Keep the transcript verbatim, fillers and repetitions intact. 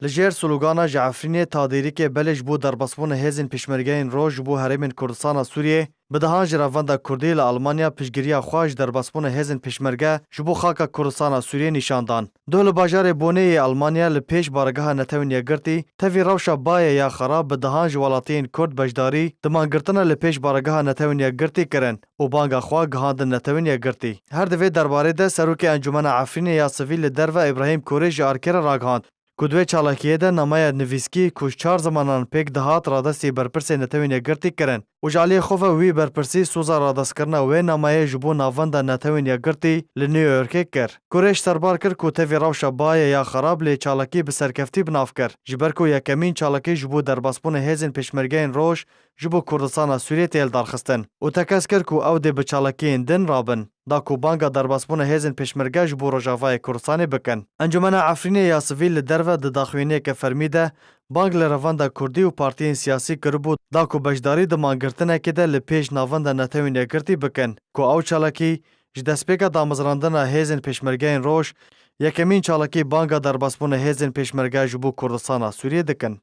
Li jêr slogana "Ji Efrînê ta Dêrikê belê ji bo derbasbûna hêzên Pêşmergeyên Roj ji bo herêmên Kurdistana Sûriyê", bi dehan ji revenda Kurdî li Almanya piştgiriya xwe ji derbasbûna hêzên Pêşmerge ji bo xaka Kurdistana Sûriyê nîşan dan. Doh li bajarê Bonê yê Almanya li pêş Baregeha Netewên Yekgirtî tevî rewşa Baye ya Xerab bi dehan ji welatiyên Kurd beşdarî di mangirtina li pêş Baregeha Netewên Yekgirtî kirin û banga xwe gihandin Netewên Yekgirtî. Her di vê derbarê de Serokê Encûmena Efrînê ya Sivîl li derve Îbrahîm Kurê ji Arkê re ragihand ku di wê çalakiyê de nameya nivîskî ku ji çar zimanan pêk dihat radestî berpirsê Netewên Yekgirtî kirin û ji aliyê xwe ve wî berpirsî soza radestkirina wê nameyê ji bo Navenda Netewên Yekgirtî li New Yorkê kir. Kurê ji ser bar kir ku tevî rewşa Baye ya Xerab lê çalakî bi serkeftî bi nav kir, ji ber ku yekemîn çalakî ji bo derbasbûna hêzên Pêşmergeyên Roj ji bo Kurdistana Sûriyê tê hildarxistin û tekez kir ku ew dê bi çalakiyên din rabin, da ku banga derbasbûna hêzên Pêşmerge ji bo Rojavayê Kurdistanê bikin. Encûmena Efrînê ya Sivîl li derve di daxuyaniyeke fermî de bang li revenda Kurdî û partiyên siyasî kiribû, da ku beşdarî di mangirtinekê de li pêş Navenda Netewên Yekgirtî bikin, ku ew çalakî ji destpêka damezrandina hêzên Pêşmergeyên Roj yekemîn çalakî banga derbasbûna hêzên Pêşmerge ji bo Kurdistana Sûriyê dikin.